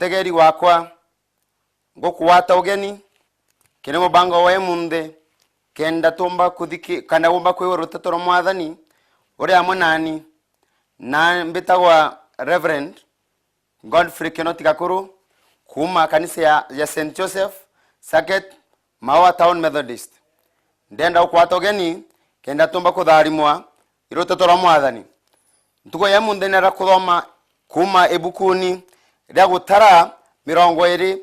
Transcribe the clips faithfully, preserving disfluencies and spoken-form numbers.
Mutegeri wakwa, ngukugwata ugeni kiri mubango wa imunthi, kenda tumba kuthiki-, kana umba kwigua ruteto rwa Mwathani uri amwe nani. Na mbitagwa Reverend Godfrey Kinoti Gakuru, kuuma kanisa ya, ya Saint Joseph Circuit, Maua Town Methodist. Ndenda gukwata ugeni kenda tumba kutharimwa i ruteto rwa Mwathani. Ntuku ya imunthi nenda kuthoma kuuma ibukuni ria Gutara mirongo iri,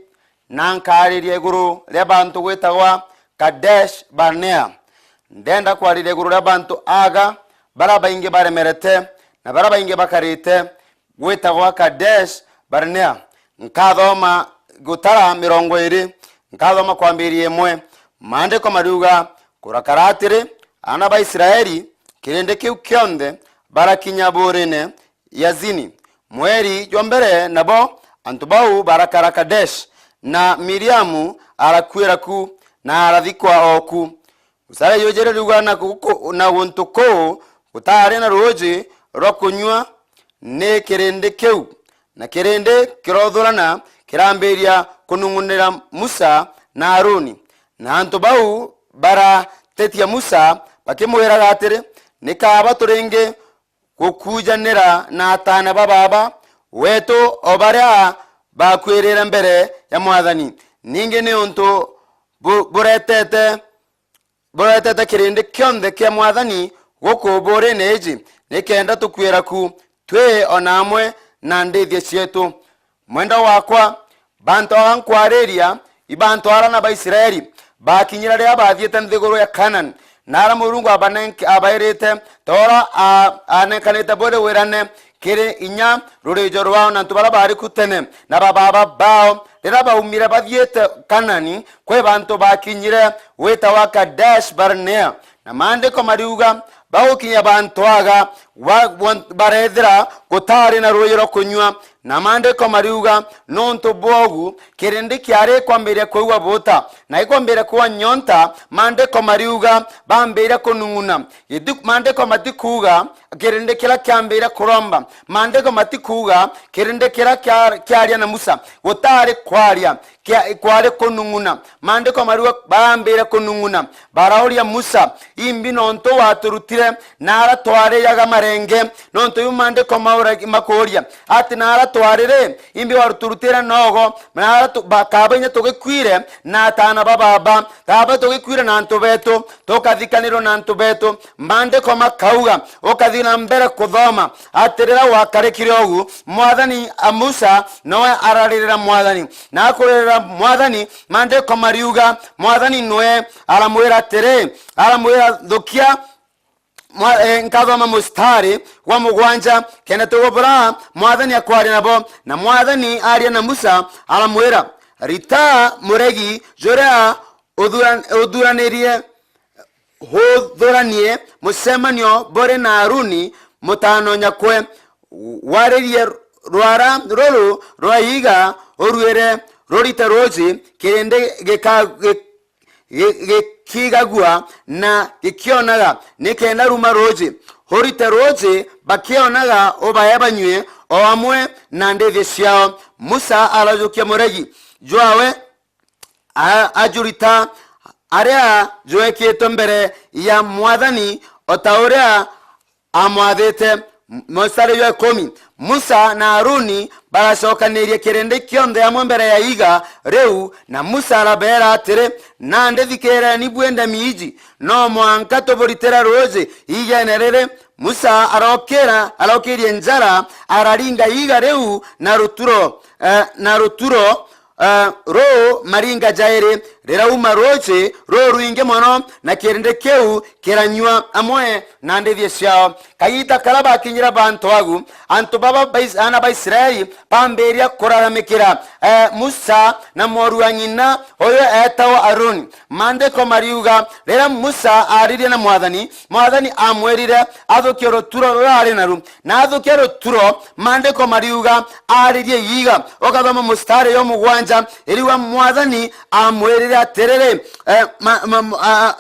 na nkaariria iguru ria bantu gwitagwa Kadesh Barnea. Ndenda kwariria iguru ria bantu aga baria baingi baremerete na baria baingi bakarite gwitagwa Kadesh Barnea. Nkathoma Gutara mirongo iri, nkathoma kwambiria imwe. Maandiko mariuga, kurakara atiri, aana ba Israeli, kirindi kiu kionthe, barakinya buurine ya Zini. Mweri jwa mbere nabo antu bau barakara Kadesh, na Miriamu arakuira ku, na arathikwa o ku. Musa arayujire riuga, na guku-, na guntu kuu gutaari na ruuji rwa kunyua ni kirindi kiu, na kirindi kirothurana kirambiria kunung'unira Musa na Aruni. Na antu bau baratetia Musa, bakimwiraga atiri, "Ni kaaba turingi gukujanira na ataana ba baaba wetu o baria bakwirire mbere ya Mwathani? Ningi niuntu bu-, buretete, buretete kirindi kionthe kia Mwathani guku buurine iji, nikenda tukwira ku twi o na amwe na ndithia cietu." Mwendwa wakwa, bantu aa nkwariria, i bantu aria na Baisraeli baakinyire riria baathiite nthiguru ya Kanani, na aria Murungu abanenk-, abairite, ta uria a-, aanenkanite buri wirane kiri inya rurijo rwao na antu baria baari ku tene, na babaaba bao, riria baumire bathiite Kanani, kwi bantu baakinyire gwitawa Kadesh Barnea. Na maandiko mariuga, bagukinya bantu aga, wa-, wa-, bareethira gutaari na ruuji rwa kunyua. Na maandiko mariuga, nontu bwogu, kirindi kiari kwambiria kwigua buuta, na ikwambiria kwigua nyonta, maandiko mariuga, bambiria kunung'una. Giti-, maandiko matikuuga kirindi kiria kiambiria kuromba. Maandiko matikuuga kirindi kiria kia-, kiaria na Musa. Gutaari kwaria. Kia-, kwari kunung'una. Maandiko mariuga baambire kunung'una, barauria Musa, "Imbi nontu waturutire na aria twarijaga marenge?" Nontu iu maandiko maura-, makuuria ati, "Na aria twari ri, imbi waturutire nogo, na aria tu-, ba-, kaaba inya tugikwire na ataana ba baaba, kaaba tugikwire na antu betu, tukathikanirwe na antu betu?" Maandiko makauga, ukathi na mbere kuthoma, ati riria gwakarikire ugu, Mwathani a Musa nowe araririra Mwathani. Na akuririra Mwathani, maandiko mariuga, Mwathani nwe aramwira atiri, aramwira, "Thukia, mwa-, eh, nkathoma mustari gwa mugwanja, kenda tugwe buria Mwathani akwaria nabo." Na Mwathani aria na Musa, aramwira, "Rita muregi juria uthuran-, uthuranirie, huthuranie mucemanio buri na Aruni mutaano nyakwe, waririe rwara ruru rwa iiga, uruire rurite ruuji, kirindi gika-, gi-, gi-, gikigagua na gikionaga, nikenda ruma ruuji. Urite ruuji bakionaga, ubae banyue o amwe na ndithia ciao." Musa arajukia muregi jwawe, a-, ajurita aria jwekitwe mbere ya Mwathani, o ta uria amwathite. Mustari jwa ikumi, Musa na Aruni baracokanirie kirindi kionthe amwe mbere ya iiga riu, na Musa arabeera atiri, "Nandi thikiireni bwinthe miiji, no mwanka tuburitire ruuji iigene riri." Musa arokira, arokirie njara, araringa iiga riu na ruturo, eh, na ruturo, eh, ruu maringa jairi, rirauma ruuji rurwingi mono, na kirindi kiu kiranyua amwe na ndithia ciao. Kagiita karia bakinyire bantu agu, antu baba ba Is-, aana ba Israeli bambiria kuraramikira, eh, Musa na mworu wa ng'ina uyu eetagwa Aruni. Maandiko mariuga, riria Musa aaririe na Mwathani, Mwathani amwirire athukie ruturo ruria aari naru, na athukia ruturo, maandiko mariuga aaririe iiga. Ukathoma mustari yo mugwanja, iriuga Mwathani amwirire atiriri, eh, ma-, ma-, ma-, a-,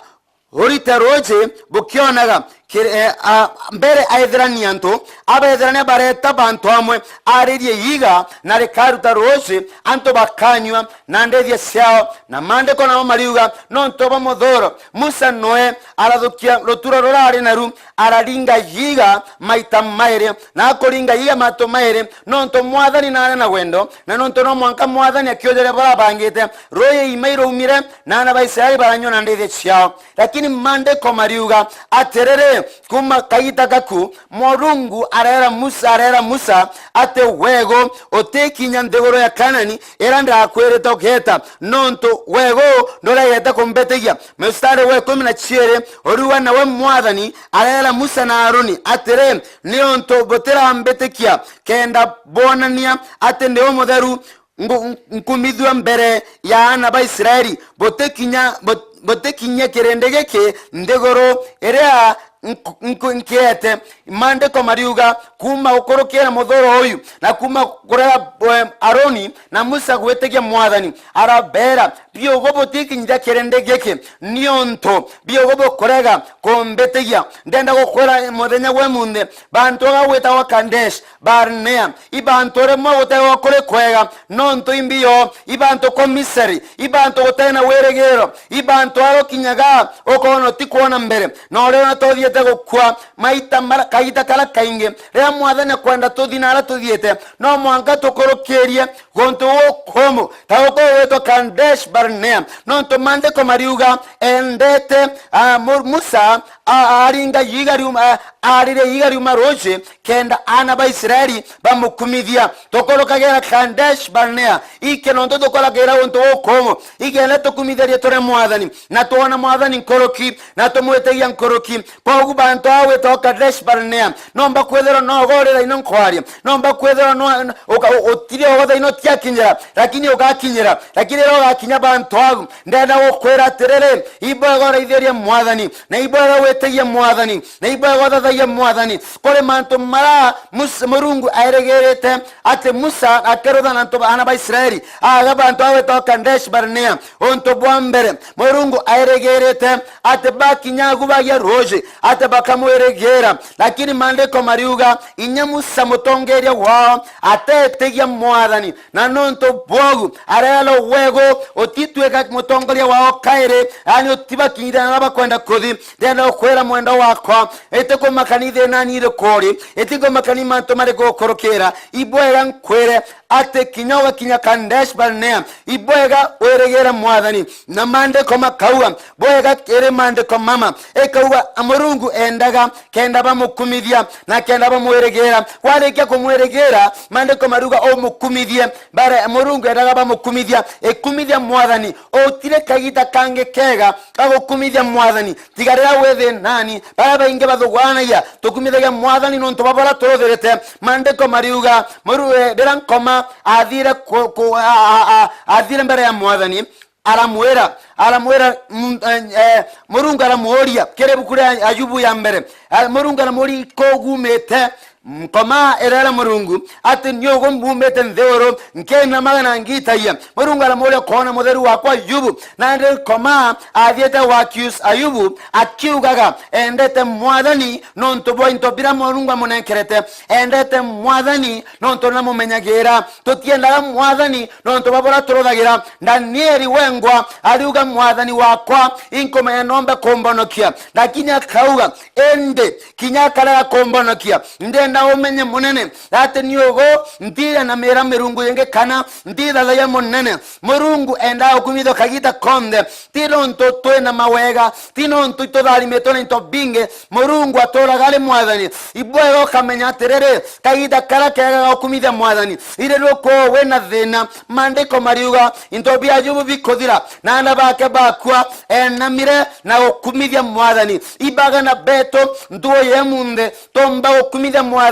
urite ruuji bukionaga, kiri, eh, a, mbere aitherania antu, abaitherania bareta bantu amwe, aririe iiga na rikaruta ruuji, antu bakanyua na ndithia ciao. Na maandiko namo mariuga, nontu bwa muthuro, Musa noe arathukia rutura rurari naru, araringa iiga maita mairi, na akuringa iiga mantu mairi, nontu Mwathani naari na wendo, na nontu no mwanka Mwathani akiujuria baria abangite, ruuji iima iruumire, na aana ba Israeli baranyua na ndithia ciao. Lakini maandiko mariuga atiriri, kuuma kagiita gaku, Murungu areera Musa, areera Musa ati, wegu utikinya nthiguru ya Kanaani iria ndakwirite ugeeta, nontu wegu nduregete kumbitigia. Mustari wa ikumi na ciiri, uriuga, nawe Mwathani areera Musa na Aroni atiri, niuntu butirambitikia, kenda bwonania ati ndi umutheru, nku-, nkumithua mbere ya aana ba Israeli, butikinya, but-, butikinyie kirindi giki nthiguru iria nku-, nku-, nkiete. Maandiko mariuga, kuuma gukurukira muthuro uyu, na kuuma kuria, eh, Aroni na Musa gwitigia Mwathani, arabeera, biugu butikinyia kirindi giki, niuntu biugu bukurega kumbitigia. Ndenda gukwira muthenya gwe munthi, bantu aga gwitagwa Kadesh Barnea, i bantu rimwe gutegwa kuri kwega, nontu imbi yo, i bantu kwa Misri, i bantu gutena wirigiro, i bantu arukinyaga ukoona utikwona mbere, na uria tuthiite gukua maita mara-, kagiita karia kaingi. Riria Mwathani akwenda tuthi na aria tuthiite, no mwanka tukurukirie guntu gukumu, ta guku gwitwa Kadesh Barnea, nontu maandiko mariuga, endete, a, Mu-, Musa, a-, aringa iiga riuma, a-, aaririe iiga riuma ruuji, kenda aana ba Israeli bamukumithia. Tukurukagira Kadesh Barnea, iki nontu tukoragira untu gukumu, ikenda tukumithirie turi Mwathani, na twona Mwathani nkuruki, na tumwitigia nkuruki. Kogu bantu aa gwitagwa Kadesh Barnea, nomba kwithirwa no uga uri thaino nkwaria, nomba kwithirwa no, uka-, u-, utiri ogo thaino utiakinyira, lakini ugakinyira. Lakini riria ugakinya bantu au, ndenda gukwira atiriri, ibwega uraithirie Mwathani, na ibwega witigie Mwathani, na ibwega uthathagie Mwathani. Kuri mantu mara Mus-, Murungu airigirite ati Musa akerutha na antu ba, aana ba Israeli, aga bantu aa gwitagwa Kadesh Barnea. Untu bwa mbere, Murungu airigirite ati bakinya agu bagia ruuji, ati bakamwirigira. Lakini maandiko mariuga, inya Musa mutongeeria wao atetigia Mwathani, na nontu bwogu areera, wegu utitwika mutongoria wao kairi, yaani utibakinyire na bakwenda kuthi. Ndenda gukwira mwendwa wakwa, itikumakani thina ni iriku uri, itikumakani mantu mariku gukurukira, ibwega nkwire ati kinya ugakinya Kadesh Barnea, ibwega wirigire Mwathani. Na maandiko makauga, bwega iri maandiko mama, ikauga, Murungu endaga kenda bamukumithia na kenda bamwirigira. Warikia kumwirigira, maandiko mariuga umukumithie. Bare, Murungu endaga bamukumithia. Ikumithia Mwathani. Utire kagiita kangi kega ga gukumithia Mwathani tiga riria wi thinani. Baria baingi bathugwanagia, tukumithagia Mwathani nontu bwa baria turuthirite. Maandiko mariuga, Muru-, eh, riria Nkoma athire ku-, ku-, a-, a-, a-, athire mbere ya Mwathani, aramwira, aramwira, mm, eh, eh, Murungu aramuuria, kiri ibuku ria Ayubu ya mbere, a-, Murungu aramuuria, ikuugumite? Nkoma ireera Murungu ati, ni ugu mbumite nthi iguru, nkinamaga na ngiitagia. Murungu aramuuria, ukoona mutheru wakwa Ayubu? Nandi Nkoma athiite gwa accuse Ayubu, akiugaga, endete Mwathani nontu bwa into biria Murungu amunenkerete, endete Mwathani nontu namumenyagira. Tutiendaga Mwathani nontu bwa buria turuthagira. Danieli wengwa ariuga, Mwathani wakwa, inkumenya nombe kumbonokia. Lakini akauga, indi kinya akarega kumbonokia, ndienda umenye munene, ati ni ugu ntiinamira mirungu ingi kana ntithathagia munene. Murungu endaga gukumithua kagiita konthe, ti nontu twina mawega, ti nontu itutharimitwe na into bingi. Murungu aturaga ari Mwathani. Ibwega ukamenya atiriri, kagiita karia kega ga gukumithia Mwathani, iri nukwoo wina thina. Maandiko mariuga, into bia Ayubu bikuthira, na aana bake bakua, enamire na gukumithia Mwathani. Ibagana betu ntugu ya munthi, tumba gukumithia Mwathani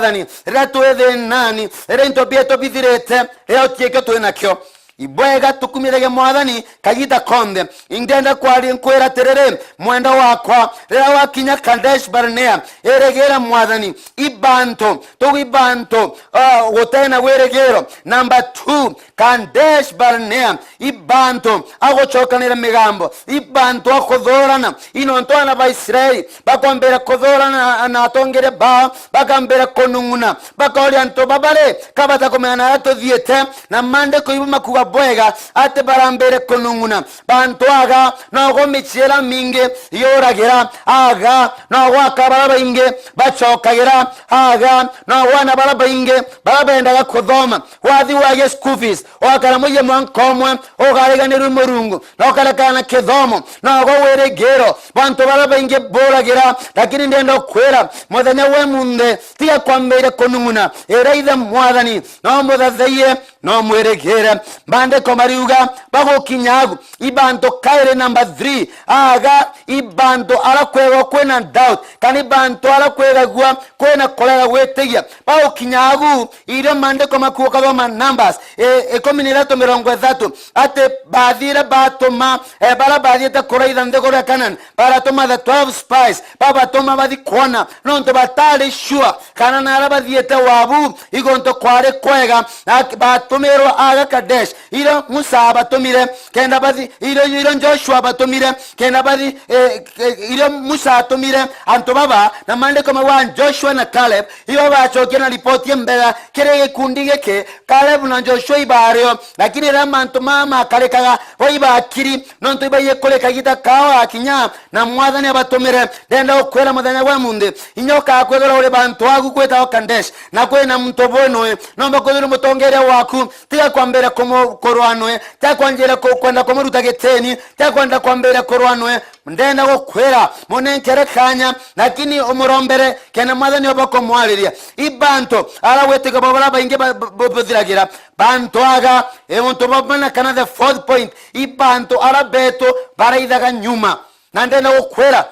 riria twi thinani, riria into bietu bithirite, riria utikio twi nakio. Ibwega tukumirage Mwathani kagita konthe. Indenda kwari nkwira atiriri, mwenda wakwa, riria wakinya Kadesh Barnea, irigire Mwathani. Ibantu, tugu ibantu, ah, gutena wirigiro. Number two, Kadesh Barnea, ibantu agucokanira migambo, ibantu akuthurana. Inontu ana ba Israeli bakombira kuthurana na atongeria bao, bakambira kunung'una, bakoria antu babari kabata kumenya na aria tuthiite, na maandiko ibu makuga bwega ati barambire kunung'una. Bantu aga nogo micii iria mingi yuragira, aga nogo aka baria baingi bacokagira, aga nogo ana baria baingi baria bendaga kuthoma. Wathi wagia school fees, wakara muiye mwanka umwe, ukariganirwe Murungu, na ukarekana na kithomo, nogo wirigiro. Bantu baria baingi buragira, lakini ndienda ukwira, muthenya we munthe, tiga kwambire kunung'una. Ira ithe Mwathani, no muthathaiye, no mwirigire. Maandiko mariuga, bagukinya agu, ibantu kairi number three, aga ibantu ara kwegwa kwina doubt, kana ibantu ara kwegagua kwina kurega gwitigia. Bagukinya agu, irio maandiko makuuga kathoma Numbers, e, ikumi na ithatu mirongo ithatu, ati bathire batuma, e, bara bathiite kuraitha nthiguru ya Canaan, baratuma the twelve spies, babatuma bathi kwona, nontu batari sure kana naria bathiite wabu igonto kwari kwega, na batumirwa aga Kadesh, irio Musa abatumire kenda bathi, irio, irio Joshua abatumire kenda bathi, e, e, irio Musa atumire antu baba, na maandiko mauga Joshua na Caleb, ibo bacokia na ripoti imbega kiri gikundi giki, Caleb na Joshua ibario, lakini riria mantu mama makarikaga, bo ibakiri, nontu ibaiye kurika igita kao akinya, na Mwathani abatumire. Ndenda gukwira muthenya gwa munthi, inya ukakwithirwa uri bantu agu gwitagwa Kadesh, na kwina muntu bwinui, nomba kwithirwa mutongeria waku, tiga kwambira kumu-, kurwa nui, tiga kwanjira ku-, kwenda kumuruta gitini, tiga kwenda kwambira kurwa nui. Ndenda gukwira, munenkere kanya, lakini umurombere, kenda Mwathani oba kumwariria. I bantu ara witiko bwa bara baingi ba-, bu-, buthiragira. Bantu aga, e untu bwa bana kana the fourth point, i bantu ara betu baraithaga nyuma. Na ndenda gukwira,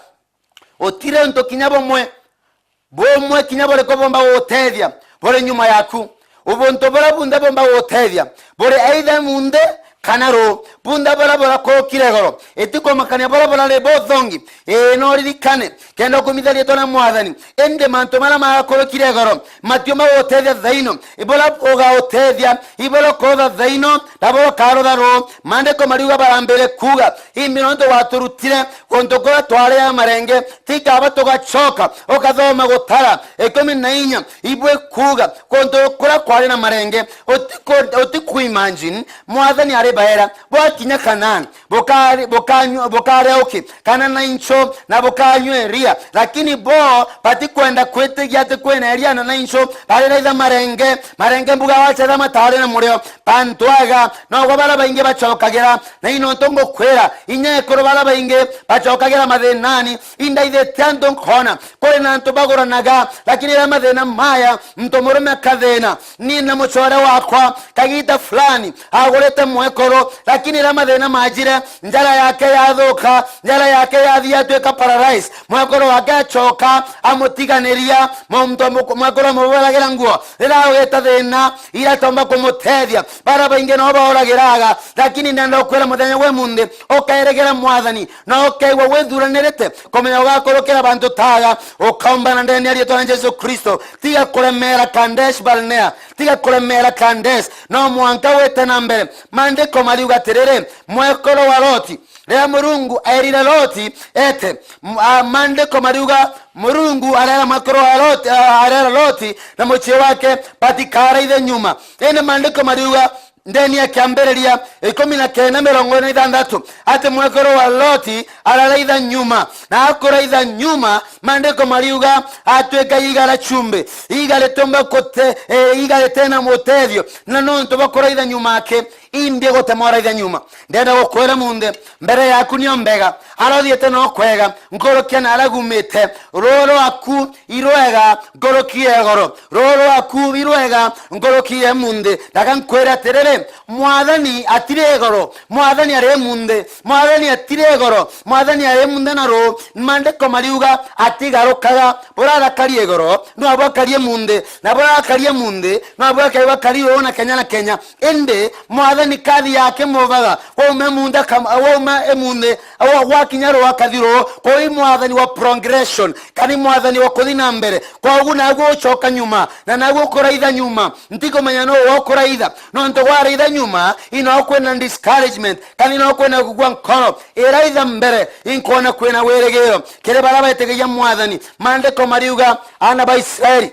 utire untu kinya bumwe, bumwe kinya buriku bumba gugutethia buri nyuma yaku. Ubuntu buria bunthe bumba gugutethia buri either munthi kana ruu. Bunthe buria burakurukire igoro, itikumakania buria burari buthongi. Ii, no uririkane, kenda ukumitha riitwa ria Mwathani. Indi mantu maria marakurukire igoro matiumba gugutethia thaino. Iburia bugautethia, iburia ukurutha thaino, na buria ukarutha ruu. Maandiko mariuga barambire kuuga, imbi nontu waturutire guntu kuria twariaga marenge, tikaba tugacoka. Ukathoma Gutara ikumi na inya, ibwe kuuga, guntu kuria kwari na marenge, utiku-, utikuimagine Mwathani ari baera, bwakinya Kanaani, bukari-, bukanyua, bukaria uki, kana na incho, na bukanyua iria. Lakini bo batikwenda kwitigia ati kwina iria na na incho, bari raitha marenge, marenge mbuga wacetha matari na murio. Bantu aga, nogwa bara baingi bacokagira, na inontu ngukwira, inya ekuru bara baingi bacokagira mathinani, indaithite antu nkona, kuri na antu baguranaga, lakini riria mathina maya, muntu murume akathina. Ni na mucore wakwa, kagita fulani, agurite mwekuru, lakini riria mathina majire, njara yake yathuka, njara yake yathia atuika paralyze, mwekuru wake acoka, amutiganiria, muntu amu-, mwekuru amuburagira nguo, riria agwita thina, iratomba kumutethia. Bara baingi no bauragiraga, lakini ndenda gukwira muthenya gwe munthi, ukairigire Mwathani, na ukaigua withuranirite kumenya ugakurukira bantu taga, ukaumba na ndeni ya riitwa ria Jesu Kristo. Tiga kuremera Kadesh Barnea, tiga kuremera Kadesh, no mwanka wite na mbere. Maandiko mariuga atiriri, mwekuru wa Loti, riria Murungu erire Loti ete, m-, a, maandiko mariuga Murungu arera mwekuru wa Loti, a, arera Loti na mucii wake batikaraithe nyuma. Indi maandiko mariuga ndeni ya Kiambiriria ikumi na kenda mirongo ina na ithanthatu, ati mwekuru wa Loti araraitha nyuma, na akuraitha nyuma, maandiko mariuga atuika iiga ria chumbi, iiga ritumba kute-, e, iiga ritena mutethio, na nontu bwa kuraitha nyuma ake, imbi gutema uraitha nyuma. Ndenda gukwira munthi, mbere yaku nio mbega, ara uthiite no kwega, nkurukia na ara gumite, ruu rwaku irwega nkuruki ya igoro, ruu rwaku irwega nkuruki ya munthi. Ndaka nkwire atiriri, Mwathani atiri igoro, Mwathani ari munthi, Mwathani atiri igoro, Mwathani ari munthi na ruu. Maandiko mariuga atigarukaga, burarakaria igoro, no bwakarie munthi, na burarakaria munthi, no bwakaigua kari uu na kenya na kenya. Indi Mwathani ni kathi yake mubaga, wauma emunthe kam-, wauma emunthe, wa-, gwakinya rwakathi ruu, kwou i mwathani wa progression, kana i mwathani wa kuthi na mbere. Kwogu naguo ucoka nyuma, na naguo ukuraitha nyuma. Ntikumenya nuu ukuraitha, nontu gwaraitha nyuma, ino kwina discouragement, kana ino kwina kugua nkoro. Iraitha mbere, inkwona kwina wirigiro kiri baria betigagia mwathani. Maandiko mariuga, aana ba Israeli,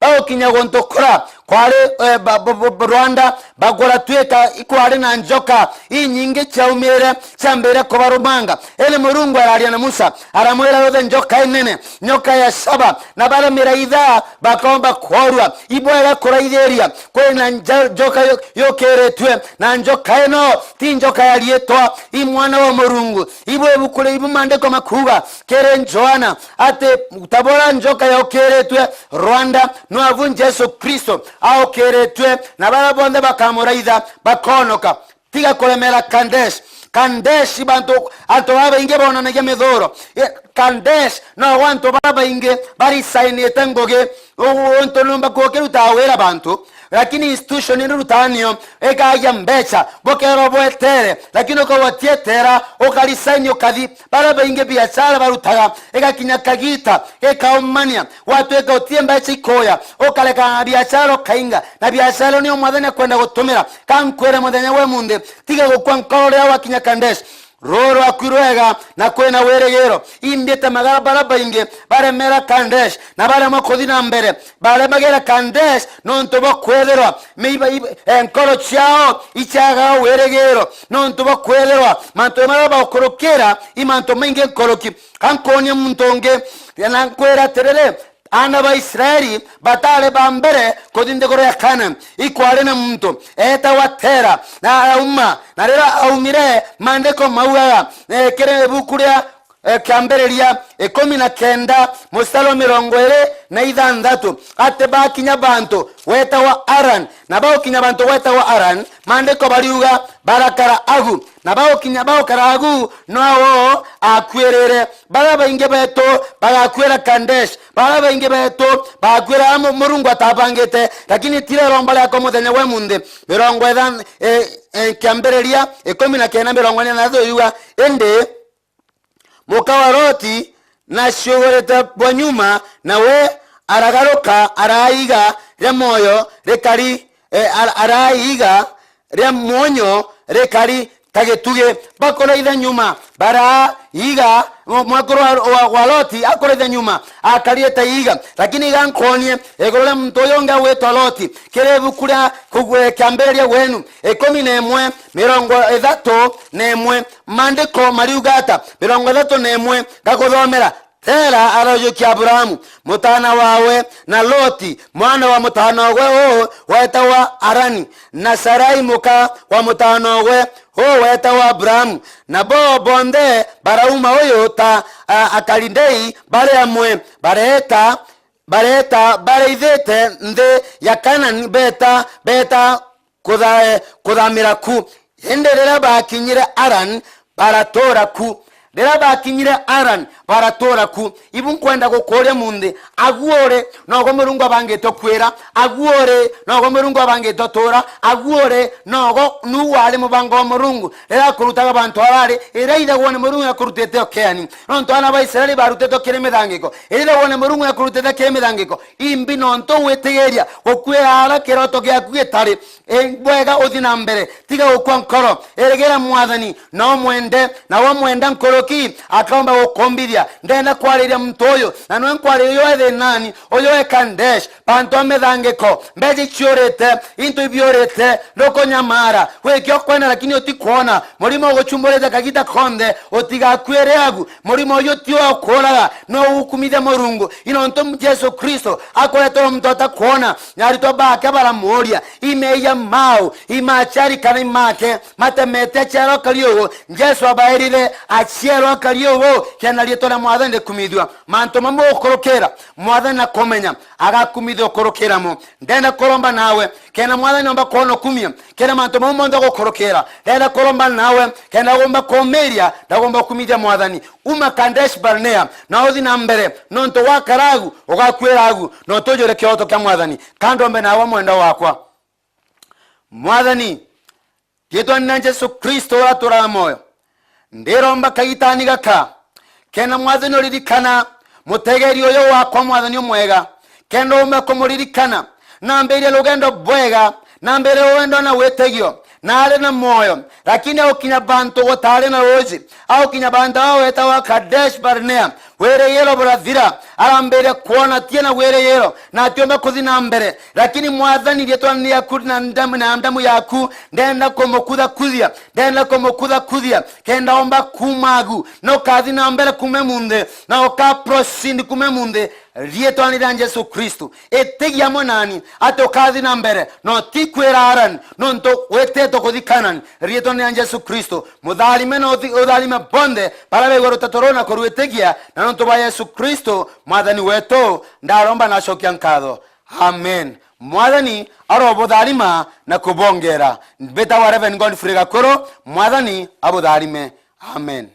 bagukinya guntu kura kwari, eh, ba-, ba-, ba-, ba-, rwanda, bakuratwika ikwari na njoka inyingi ciaumire, ciambire kubarumanga. Indi Murungu araria na Musa, aramwira, "Uthe njoka inene, nyoka ya shaba," na baria miraitha bakomba kworua. Ibwega kuraithiria, kwina nja-, njoka yu-, yukiritue, na njoka ino ti njoka ya riitwa, i mwana wa Murungu. Ibu ibuku ri-, ibu maandiko makuuga kiri Johana, ati tabora njoka yaukiritue rwanda, nwabu Jesu Kristo aukiritue, na baria bonthe bakamuraitha bakonoka. Tiga kuremera Kadesh. Kadesh, bantu, antu babaingi bonanagia mithuro. E, Kadesh, no gwa antu babaingi barisainite ngugi. U-, u-, untu nyomba kukiruta wira bantu, lakini institution iri rutaga nio ikagia mbeca, bukerwa bwetere, lakini ukauga tietera, ukarisaini ukathi. Baria baingi biashara barutaga, igakinya kagita gikaumania, gwatwika utie mbeca ikuya, ukareka biashara ukainga, na biashara nio mwathani akwenda gutumira. Kankwire muthenya wa umunthi, tiga gukua nkoro riria wakinya Kadesh. Ruu rwaku rwega na kwina wirigiro. Imbite magara baria baingi baremera Kadesh na baremwa kuthi na mbere. Baremagira Kadesh nontu bwa kwithirwa miiba-, iba-, eh, nkoro ciao iciagaga wirigiro, nontu bwa kwithirwa mantu maria baukurukira i mantu maingi nkuruki. Ka nkuonie muntu ungi, na nkwira atiriri, aana ba Israeli batari ba mbere kuthi nthiguru ya Kaanani. Ikwari na muntu eetagwa Tera, na arauma, na riria aumire, maandiko maugaga, eh, kiri ibuku ria, eh, Kiambiriria ikumi na kenda, mustari wa mirongo iri na ithanthatu, ati bakinya bantu gwetagwa Aran, na baukinya bantu gwetagwa Aran, maandiko bariuga barakara agu, na baukinya baukara agu, nwao akuirire. Baria baingi betu bagakuira Kadesh, baria baingi betu bagakuira aria Mu-, Murungu atabangite, lakini tira iromba riakwa muthenya wa umunthi. Mirongo ithan-, eh, eh, Kiambiriria ikumi na kenda mirongo ina na ithatu yuga, indi muka wa Loti naciugurite bwa nyuma, nawe aragaruka, araiga ria mwoyo rikari, eh, ar-, araiga ria mwonyo rikari ta gitugi. Bakuraitha nyuma, baraiga, mwekuru wa, wa, wa Loti akuraitha nyuma, akarire ta iiga. Lakini iga nkonie iguru ria muntu uyu ungi agwitwa Loti, kiri ibuku ria Kugwe-, Kiambiriria wenu ikumi na imwe, mirongo ithatu na imwe, maandiko mariuga ata? Mirongo ithatu na imwe, ngakuthomera. Tera araujukia Aburahamu, mutaana wawe, na Loti, mwana wa mutaana ogwe uu weetagwa Arani, na Sarai, muka wa mutaana ogwe uu weetagwa Aburahamu, na bo bonthe barauma uyu ta, a, Akalidei bari amwe, bareeta, bareeta baraithite nthi ya Kaanani, beeta, beeta kutha-, kuthamira ku. Indi riria baakinyire Aran, baratuura ku. Riria baakinyire Aran, baratuura ku. Ibu nkwenda gukuuria munthi, agu uri, nogo Murungu abangite ukwira? Agu uri, nogo Murungu abangite utuura? Agu uri, nogo nu wari mubango wa Murungu riria akurutaga bantu arari? Iria ithagwo ni Murungu akurutite ukeani, nontu aana ba Israeli barutetwe kiri mithangiko. Iria ithagwo ni Murungu akurutite kiri mithangiko. Imbi nontu witigiria gukwira ara kiroto giaku gitari. Ni bwega uthi na mbere, tiga gukua nkoro, irigira Mwathani, na umwende, na wamwenda nkuruki, akaomba gukumbithia. Ndenda kwariria muntu uyu, na nwe nkwariria uyu e thinani, uyu e Kadesh, bantu a mithangiko, mbeca iciurite, into ibiurite, ndukunyamara, gwikio kwenda lakini utikwona, murimo uguchumburite kagita konthe, utigakwire agu, murimo uyu ti wa kuraga, no ugukumithia Murungu. Inontu Jesu Kristo akuretera muntu atakwona, na aritwa bake baramuuria, imeeyia mau, imachari kana imake, matemete aciarwa akari ugu? Jesu abaerire, aciarwa akari ugu, kenda riitwa ria Mwathani rikumithua. Mantu mamwe ukurukira, Mwathani na kumenya, agakumithia ukurukira mo. Ndenda kuromba nawe, kenda Mwathani omba kwona ukumia, kenda mantu mau monthe gukurukira, ndenda kuromba nawe, kenda gumba kumiria, ndagomba ukumithia Mwathani. Uma Kadesh Barnea, na uthi na mbere, nontu wakara agu, ugakwira agu, na utujure kioto kia Mwathani. Ka ndombe nawe mwenda wakwa. Mwathani, Riitwani ria Jesu Kristo uria aturaga mwoyo, ndiromba kagitani gaka, kenda Mwathani uririkana mutegeri uyu wakwa, Mwathani umwega, kenda umba kumuririkana, na ambiririe rugendo bwega, na ambiririe rugendo na witigio, na ari na mwoyo, lakini aukinya bantu gutari na ruuji, aukinya bantu aho wetagwa Kadesh Barnea, wirigiro burathira, arambiria kwona tie na wirigiro, na atiumba kuthi na mbere. Lakini Mwathani, riitwani riaku na ndamu, na ndamu yaku, ndenda kumukuthakuthia, ndenda kumukuthakuthia, kenda omba kuuma agu, na ukathi na mbere kuuma munthi, na uka proceed kuuma munthi, riitwani ria Jesu Kristo. Itigia amwe nani, ati ukathi na mbere, na utikwira arani, nontu wititwe kuthi Kanani, riitwani ria Jesu Kristo. Mutharime na uthi-, utharime bonthe baria baigua ruteto ruu na kurwitikia, na nontu bwa Yesu Kristo, Mwathani wetu, ndaromba na acokia nkatho. Amen. Mwathani arobutharima na kubongera. Mbitagwa Reverend Godfrey Gakuru. Mwathani abutharime. Amen.